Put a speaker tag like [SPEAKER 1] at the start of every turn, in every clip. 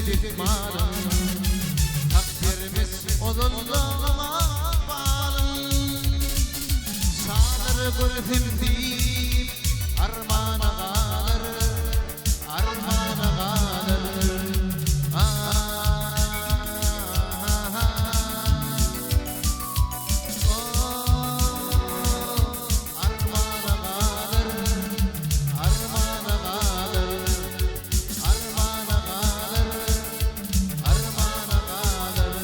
[SPEAKER 1] desmalyň. Hak bermes ozallygyma ykbalyň. Şalar görsem diýip armana galar, armana galar. Ah-ah-ah. Armana galar, armana galar, armana galar, armana galar.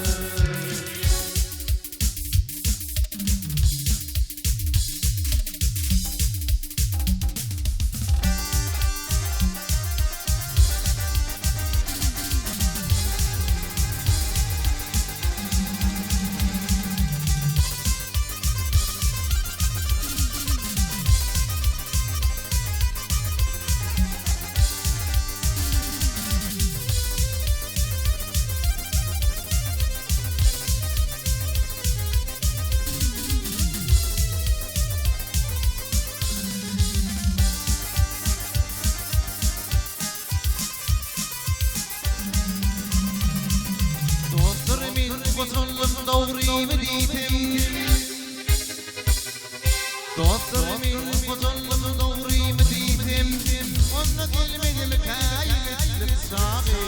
[SPEAKER 1] Dostlar men goşuldym dogrymy diýsem. Dostlar men goşuldym dogrymy diýsem. Onda gelmedimikä ýigitlik çagy.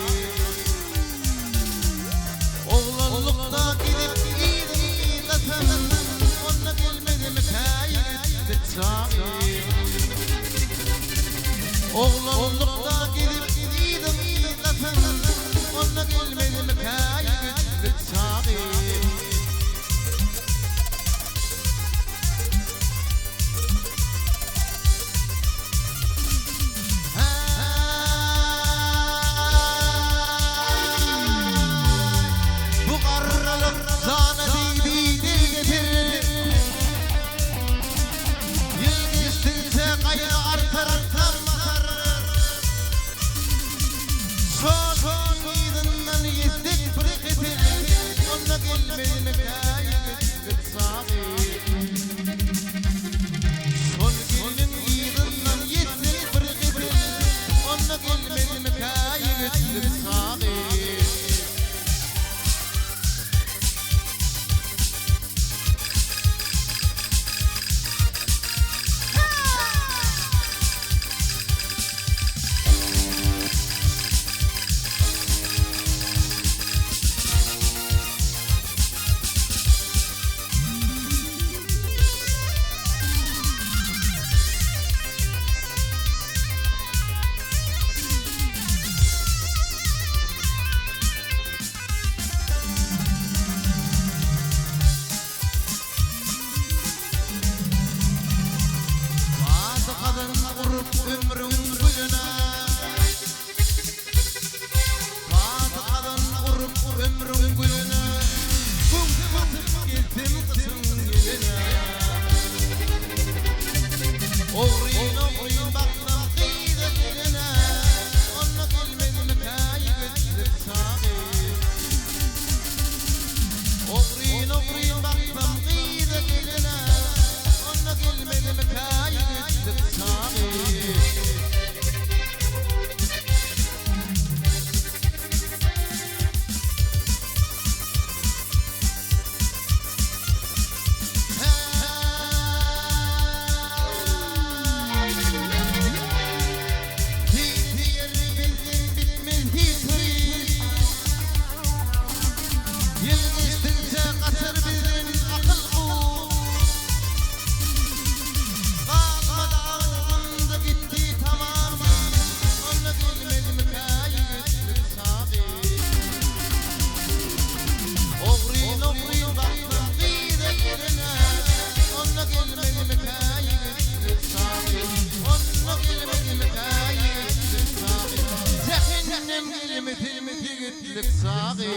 [SPEAKER 1] Oglanlykda gidip yzyny yzlasam. Onda gelmedimikä ýigitlik çagy. Oglanlykda gidip yzyny yzlasam. Onda gelmedimikä ýigitlik çagy. Bu garrylyk jana degdi degdi. Ýyl geçdigiçe gaýgy artar, gam basar. Şol yzyndan ýetsek bir kesel, onda gelmezmikä ýigitlik çagy. Şol gelniň yzyndan ýetsek bir kesel, onda gelmezmikä ýigitlik çagy. Bady gazan urup ömrüň gülüne, Bady gazan urup ömrüň gülüne, Göwse basyp gelsem gyşyň ýeline. Ogryn-ogryn baksam gyza geline, Onda gelmezmikä ýigitlik çagy. Ogryn-ogryn baksam gyza geline, Onda gelmezmikä ýigitlik çagy. Ýyl geçdigiçe gaçar bizden akyl-huş. Galmady agzymda gitdi tamamy. Onda gelmezmikä ýigitlik çagy. Ogryn-ogryn baksam gyza geline, Onda gelmezmikä ýigitlik çagy. Onda gelmezmikä ýigitlik çagy. Jähennem gelmesin ýigitlik çagy.